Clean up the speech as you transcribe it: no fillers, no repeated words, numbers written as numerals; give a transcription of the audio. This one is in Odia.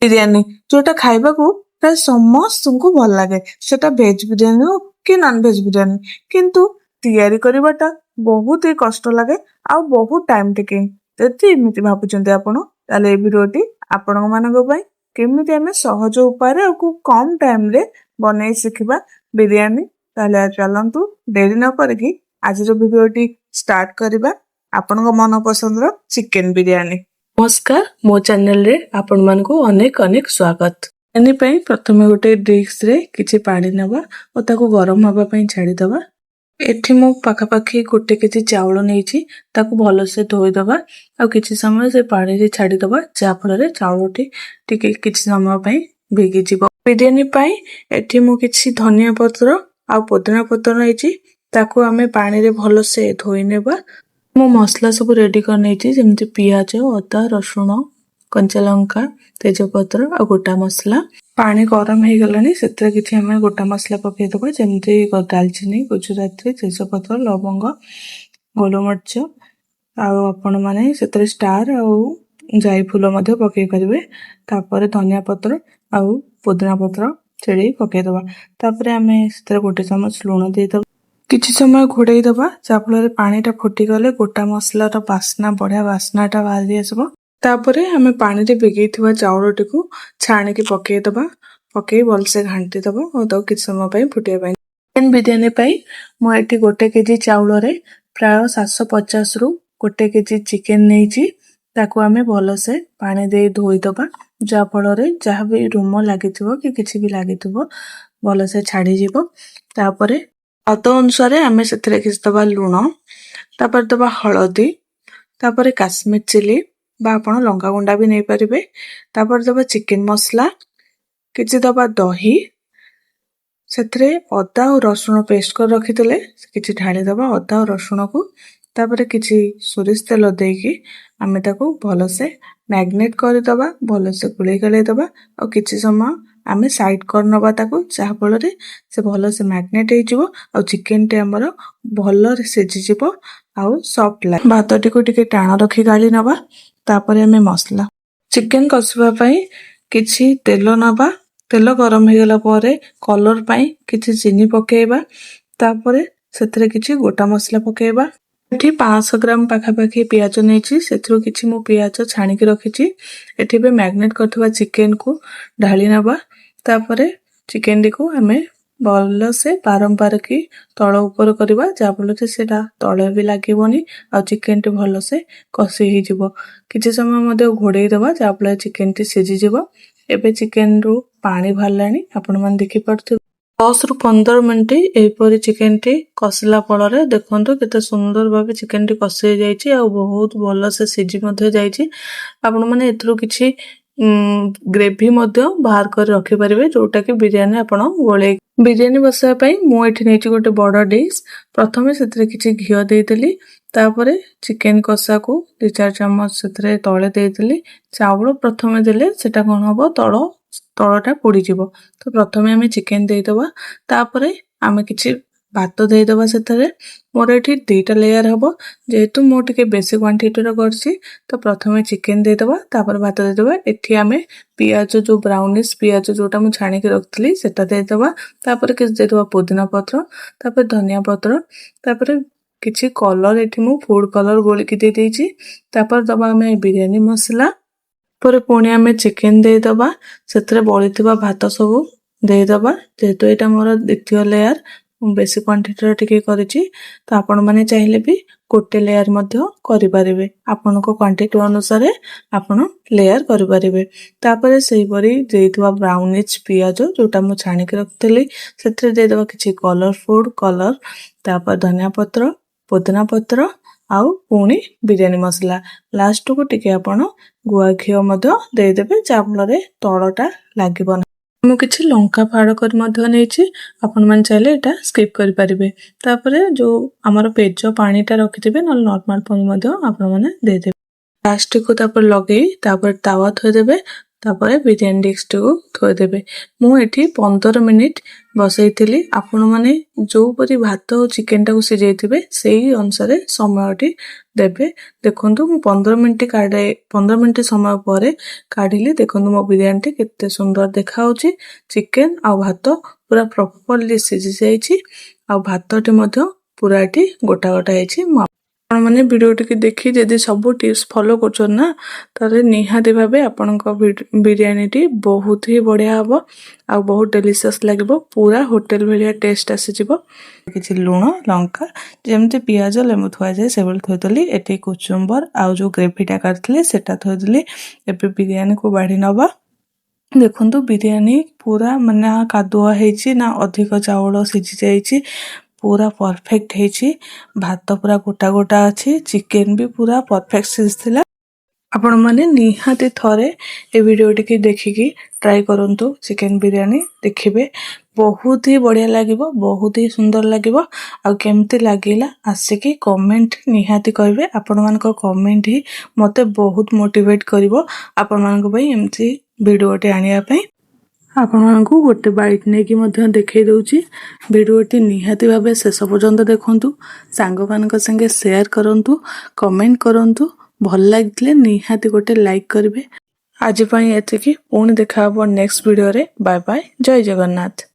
ବିରିୟାନୀ, ଯୋଉଟା ଖାଇବାକୁ ପ୍ରାୟ ସମସ୍ତଙ୍କୁ ଭଲ ଲାଗେ। ସେଟା ଭେଜ ବିରିୟାନୀ ହଉ କି ନନ ଭେଜ ବିରିୟାନୀ, କିନ୍ତୁ ତିଆରି କରିବାଟା ବହୁତ ହି କଷ୍ଟ ଲାଗେ ଆଉ ବହୁତ ଟାଇମ ଟେକିଂ। ଯଦି ଏମିତି ଭାବୁଛନ୍ତି ଆପଣ, ତାହେଲେ ଏଇ ଭିଡିଓଟି ଆପଣଙ୍କ ମାନଙ୍କ ପାଇଁ। କେମିତି ଆମେ ସହଜ ଉପାୟରେ ଆଉ ଖୁବ କମ ଟାଇମରେ ବନେଇ ଶିଖିବା ବିରିୟାନୀ। ତାହେଲେ ଚାଲନ୍ତୁ, ଡେରି ନ କରିକି ଆଜିର ଭିଡିଓଟି ଷ୍ଟାର୍ଟ କରିବା, ଆପଣଙ୍କ ମନ ପସନ୍ଦର ଚିକେନ ବିରିୟାନୀ। ନମସ୍କାର, ମୋ ଚ୍ୟାନେଲରେ ଆପଣମାନଙ୍କୁ ଅନେକ ଅନେକ ସ୍ୱାଗତ। ବିରିୟାନୀ ପାଇଁ ପ୍ରଥମେ ଗୋଟେ ଡିସ୍‌ରେ କିଛି ପାଣି ନେବା ଓ ତାକୁ ଗରମ ହେବା ପାଇଁ ଛାଡ଼ିଦେବା। ଏଠି ମୁଁ ପାଖାପାଖି 1 କେଜି ଚାଉଳ ନେଇଛି। ତାକୁ ଭଲସେ ଧୋଇଦେବା ଆଉ କିଛି ସମୟ ସେ ପାଣିରେ ଛାଡ଼ିଦେବା, ଯାହାଫଳରେ ଚାଉଳଟି ଟିକେ କିଛି ସମୟ ପାଇଁ ଭିଗିଯିବ। ବିରିୟାନୀ ପାଇଁ ଏଠି ମୁଁ କିଛି ଧନିଆ ପତ୍ର ଆଉ ପୋଦିନା ପତ୍ର ନେଇଛି। ତାକୁ ଆମେ ପାଣିରେ ଭଲସେ ଧୋଇ ନେବା। ମୁଁ ମସଲା ସବୁ ରେଡି କରିନେଇଛି, ଯେମିତି ପିଆଜ, ଅଦା, ରସୁଣ, କଞ୍ଚା ଲଙ୍କା, ତେଜପତ୍ର ଆଉ ଗୋଟା ମସଲା। ପାଣି ଗରମ ହେଇଗଲାଣି। ସେଥିରେ କିଛି ଆମେ ଗୋଟା ମସଲା ପକେଇଦେବା, ଯେମିତି ଡାଲଚିନି, ଗୁଜୁରାତି, ତେଜପତ୍ର, ଲବଙ୍ଗ, ଗୋଲମରିଚ। ଆଉ ଆପଣମାନେ ସେଥିରେ ଷ୍ଟାର ଆଉ ଜାଇ ଫୁଲ ମଧ୍ୟ ପକେଇ ପାରିବେ। ତାପରେ ଧନିଆ ପତ୍ର ଆଉ ପୁଦିନା ପତ୍ର ଛିଡ଼େଇ ପକେଇଦେବା। ତାପରେ ଆମେ ସେଥିରେ 1 ଚାମଚ ଲୁଣ ଦେଇଦେବା। କିଛି ସମୟ ଘୋଡ଼େଇ ଦେବା, ଯାହାଫଳରେ ପାଣିଟା ଫୁଟିଗଲେ ଗୋଟା ମସଲାର ବାସ୍ନା, ବଢ଼ିଆ ବାସ୍ନାଟା ବାହାରି ଆସିବ। ତାପରେ ଆମେ ପାଣିରେ ଭିଗେଇଥିବା ଚାଉଳଟିକୁ ଛାଣିକି ପକେଇଦେବା। ପକେଇ ଭଲସେ ଘାଣ୍ଟି ଦେବା ଓ ତାକୁ କିଛି ସମୟ ପାଇଁ ଫୁଟିବା ପାଇଁ। ଚିକେନ ବିରିୟାନୀ ପାଇଁ ମୁଁ ଏଠି 1 କେଜି ଚାଉଳରେ ପ୍ରାୟ 750ରୁ 1 କେଜି ଚିକେନ ନେଇଛି। ତାକୁ ଆମେ ଭଲସେ ପାଣି ଦେଇ ଧୋଇଦେବା, ଯାହାଫଳରେ ଯାହା ବି ରୁମ ଲାଗିଥିବ କି କିଛି ବି ଲାଗିଥିବ, ଭଲସେ ଛାଡ଼ିଯିବ। ତାପରେ ସ୍ୱାଦ ଅନୁସାରେ ଆମେ ସେଥିରେ କିଛି ଦେବା ଲୁଣ, ତାପରେ ଦେବା ହଳଦୀ, ତାପରେ କାଶ୍ମୀର ଚିଲି ବା ଆପଣ ଲଙ୍କା ଗୁଣ୍ଡା ବି ନେଇପାରିବେ। ତାପରେ ଦେବା ଚିକେନ ମସଲା, କିଛି ଦେବା ଦହି। ସେଥିରେ ଅଦା ଆଉ ରସୁଣ ପେଷ୍ଟ କରି ରଖିଥିଲେ, କିଛି ଢାଳିଦେବା ଅଦା ଆଉ ରସୁଣକୁ। ତାପରେ କିଛି ସୋରିଷ ତେଲ ଦେଇକି ଆମେ ତାକୁ ଭଲସେ ମ୍ୟାରିନେଟ୍ କରିଦେବା, ଭଲସେ ଗୋଳେଇ ଗାଳେଇ ଦେବା ଆଉ କିଛି ସମୟ ଆମେ ସାଇଡ୍ କରିନେବା ତାକୁ, ଯାହାଫଳରେ ସେ ଭଲସେ ମ୍ୟାରିନେଟ୍ ହେଇଯିବ ଆଉ ଚିକେନଟି ଆମର ଭଲରେ ସିଝିଯିବ ଆଉ ସଫ୍ଟ ଲାଗେ। ଭାତଟିକୁ ଟିକେ ଟାଣ ରଖି ଗାଳି ନେବା। ତାପରେ ଆମେ ମସଲା ଚିକେନ କଷିବା ପାଇଁ କିଛି ତେଲ ନେବା। ତେଲ ଗରମ ହେଇଗଲା ପରେ କଲର ପାଇଁ କିଛି ଚିନି ପକେଇବା। ତାପରେ ସେଥିରେ କିଛି ଗୋଟା ମସଲା ପକେଇବା। ଏଠି 500 ଗ୍ରାମ ପାଖାପାଖି ପିଆଜ ନେଇଛି। ସେଥିରୁ କିଛି ମୁଁ ପିଆଜ ଛାଣିକି ରଖିଛି। ଏଠି ଏବେ ମ୍ୟାରିନେଟ୍ କରିଥିବା ଚିକେନକୁ ଢାଳି ନେବା। ତାପରେ ଚିକେନଟିକୁ ଆମେ ଭଲସେ ବାରମ୍ବାର କି ତଳ ଉପର କରିବା, ଯାହାଫଳରେ ସେଇଟା ତଳେ ବି ଲାଗିବନି ଆଉ ଚିକେନଟି ଭଲସେ କଷି ହେଇଯିବ। କିଛି ସମୟ ମଧ୍ୟ ଘୋଡ଼େଇ ଦେବା, ଯାହାଫଳରେ ଚିକେନଟି ସିଝିଯିବ। ଏବେ ଚିକେନରୁ ପାଣି ବାହାରିଲାଣି, ଆପଣମାନେ ଦେଖିପାରୁଥିବେ। 10ରୁ 15 ମିନିଟ୍ ଏହିପରି ଚିକେନଟି କଷିଲା ଫଳରେ ଦେଖନ୍ତୁ କେତେ ସୁନ୍ଦର ଭାବେ ଚିକେନଟି କଷି ହେଇଯାଇଛି ଆଉ ବହୁତ ଭଲସେ ସିଝି ମଧ୍ୟ ଯାଇଛି। ଆପଣମାନେ ଏଥିରୁ କିଛି ଗ୍ରେଭି ମଧ୍ୟ ବାହାର କରି ରଖିପାରିବେ, ଯୋଉଟାକି ବିରିୟାନୀ ଆପଣ ଗୋଳେଇ। ବିରିୟାନୀ ବସାଇବା ପାଇଁ ମୁଁ ଏଠି ନେଇଛି ଗୋଟେ ବଡ଼ ଡିସ୍। ପ୍ରଥମେ ସେଥିରେ କିଛି ଘିଅ ଦେଇଦେଲି। ତାପରେ ଚିକେନ କଷାକୁ 2-4 ଚାମଚ ସେଥିରେ ତଳେ ଦେଇଦେଲି। ଚାଉଳ ପ୍ରଥମେ ଦେଲେ ସେଟା କ'ଣ ହବ, ତଳଟା ପୋଡ଼ିଯିବ। ତ ପ୍ରଥମେ ଆମେ ଚିକେନ ଦେଇଦେବା। ତାପରେ ଆମେ କିଛି ଭାତ ଦେଇଦେବା ସେଥିରେ। ମୋର ଏଠି ଦୁଇଟା ଲେୟାର ହବ, ଯେହେତୁ ମୁଁ ଟିକେ ବେଶୀ କ୍ୱାଣ୍ଟିଟିର କରିଛି। ତ ପ୍ରଥମେ ଚିକେନ ଦେଇଦେବା, ତାପରେ ଭାତ ଦେଇଦେବା। ଏଠି ଆମେ ପିଆଜ, ଯୋଉ ବ୍ରାଉନିଶ ପିଆଜ ଯୋଉଟା ମୁଁ ଛାଣିକି ରଖିଥିଲି, ସେଟା ଦେଇଦେବା। ତାପରେ କିଛି ଦେଇଦେବା ପୁଦିନା ପତ୍ର, ତାପରେ ଧନିଆ ପତ୍ର, ତାପରେ କିଛି କଲର, ଏଠି ମୁଁ ଫୁଡ କଲର ଗୋଳିକି ଦେଇଦେଇଛି। ତାପରେ ଦବା ଆମେ ବିରିୟାନୀ ମସଲା। ପରେ ପୁଣି ଆମେ ଚିକେନ ଦେଇଦେବା। ସେଥିରେ ବଳିଥିବା ଭାତ ସବୁ ଦେଇଦେବା। ଯେହେତୁ ଏଇଟା ମୋର ଦ୍ୱିତୀୟ ଲେୟାର, ମୁଁ ବେଶୀ କ୍ୱାଣ୍ଟିଟିର ଟିକେ କରିଛି। ତ ଆପଣମାନେ ଚାହିଁଲେ ବି ଗୋଟେ ଲେୟାର ମଧ୍ୟ କରିପାରିବେ। ଆପଣଙ୍କ କ୍ୱାଣ୍ଟିଟି ଅନୁସାରେ ଆପଣ ଲେୟାର କରିପାରିବେ। ତାପରେ ସେହିପରି ଦେଇଥିବା ବ୍ରାଉନିଶ ପିଆଜ ଯୋଉଟା ମୁଁ ଛାଣିକି ରଖିଥିଲି, ସେଥିରେ ଦେଇଦେବା କିଛି କଲର, ଫୁଡ କଲର। ତାପରେ ଧନିଆ ପତ୍ର, ପୁଦିନା ପତ୍ର ଆଉ ପୁଣି ବିରିୟାନୀ ମସଲା। ଲାଷ୍ଟକୁ ଟିକେ ଆପଣ ଗୁଆ ଘିଅ ମଧ୍ୟ ଦେଇଦେବେ, ଯାହାଫଳରେ ତଳଟା ଲାଗିବ ନାହିଁ। ମୁଁ କିଛି ଲଙ୍କା ଫାଳ କରି ମଧ୍ୟ ନେଇଛି। ଆପଣମାନେ ଚାହିଁଲେ ଏଇଟା ସ୍କିପ୍ କରିପାରିବେ। ତାପରେ ଯୋଉ ଆମର ପେଜ ପାଣିଟା ରଖିଥିବେ, ନହେଲେ ନର୍ମାଲ ପାଣି ମଧ୍ୟ ଆପଣମାନେ ଦେଇଦେବେ। ଲାଷ୍ଟକୁ ତାପରେ ଲଗେଇ ତାପରେ ତାୱା ଥୋଇଦେବେ। ତାପରେ ବିରିୟାନୀ ଡିସ୍‌ଟିକୁ ଥୋଇଦେବେ। ମୁଁ ଏଠି 15 ମିନିଟ୍ ବସେଇଥିଲି। ଆପଣମାନେ ଯେଉଁପରି ଭାତ ଆଉ ଚିକେନଟାକୁ ସିଝେଇଥିବେ, ସେଇ ଅନୁସାରେ ସମୟଟି ଦେବେ। ଦେଖନ୍ତୁ, ମୁଁ 15 ମିନିଟ୍ କାଢ଼େ, 15 ମିନିଟ୍ ସମୟ ପରେ କାଢ଼ିଲି। ଦେଖନ୍ତୁ, ମୋ ବିରିୟାନୀଟି କେତେ ସୁନ୍ଦର ଦେଖାହେଉଛି। ଚିକେନ ଆଉ ଭାତ ପୁରା ପ୍ରପରଲି ସିଝି ଯାଇଛି ଆଉ ଭାତଟି ମଧ୍ୟ ପୁରା ଏଠି ଗୋଟା ଗୋଟା ହେଇଛି। ମୁଁ ଆପଣମାନେ ଭିଡ଼ିଓଟିକୁ ଦେଖି ଯଦି ସବୁ ଟିପ୍ସ ଫଲୋ କରୁଛନ୍ତି ନା, ତାହେଲେ ନିହାତି ଭାବେ ଆପଣଙ୍କ ବିରିୟାନୀଟି ବହୁତ ହି ବଢ଼ିଆ ହେବ ଆଉ ବହୁତ ଡେଲିସିୟସ୍ ଲାଗିବ। ପୁରା ହୋଟେଲ ଭଳିଆ ଟେଷ୍ଟ ଆସିଯିବ। କିଛି ଲୁଣ, ଲଙ୍କା, ଯେମିତି ପିଆଜ ଲେମ୍ବୁ ଥୁଆଯାଏ ସେଭଳି ଥୋଇଦେଲି। ଏଠି କୁଚୁମ୍ବର ଆଉ ଯେଉଁ ଗ୍ରେଭିଟା କାଢ଼ିଥିଲି, ସେଟା ଥୋଇଦେଲି। ଏବେ ବିରିୟାନୀକୁ ବାଢ଼ି ନେବା। ଦେଖନ୍ତୁ, ବିରିୟାନୀ ପୁରା ମାନେ ନା କାଦୁଆ ହେଇଛି, ନା ଅଧିକ ଚାଉଳ ସିଝି ଯାଇଛି। ପୁରା ପରଫେକ୍ଟ ହେଇଛି। ଭାତ ପୁରା ଗୋଟା ଗୋଟା ଅଛି। ଚିକେନ ବି ପୁରା ପରଫେକ୍ଟ ସିଝିଥିଲା। ଆପଣମାନେ ନିହାତି ଥରେ ଏ ଭିଡ଼ିଓଟିକି ଦେଖିକି ଟ୍ରାଏ କରନ୍ତୁ ଚିକେନ ବିରିୟାନୀ। ଦେଖିବେ, ବହୁତ ହି ବଢ଼ିଆ ଲାଗିବ, ବହୁତ ହି ସୁନ୍ଦର ଲାଗିବ। ଆଉ କେମିତି ଲାଗିଲା, ଆସିକି କମେଣ୍ଟ ନିହାତି କହିବେ। ଆପଣମାନଙ୍କ କମେଣ୍ଟ ହିଁ ମୋତେ ବହୁତ ମୋଟିଭେଟ୍ କରିବ ଆପଣମାନଙ୍କ ପାଇଁ ଏମିତି ଭିଡ଼ିଓଟି ଆଣିବା ପାଇଁ। ଆପଣମାନଙ୍କୁ ଗୋଟେ ବାଇଟ୍ ନେଇକି ମଧ୍ୟ ଦେଖେଇ ଦେଉଛି। ଭିଡ଼ିଓଟି ନିହାତି ଭାବେ ଶେଷ ପର୍ଯ୍ୟନ୍ତ ଦେଖନ୍ତୁ, ସାଙ୍ଗମାନଙ୍କ ସାଙ୍ଗେ ସେୟାର କରନ୍ତୁ, କମେଣ୍ଟ କରନ୍ତୁ। ଭଲ ଲାଗିଥିଲେ ନିହାତି ଗୋଟେ ଲାଇକ୍ କରିବେ। ଆଜି ପାଇଁ ଏତିକି। ପୁଣି ଦେଖା ହେବ ନେକ୍ସଟ ଭିଡ଼ିଓରେ। ବାଏ ବାଏ, ଜୟ ଜଗନ୍ନାଥ।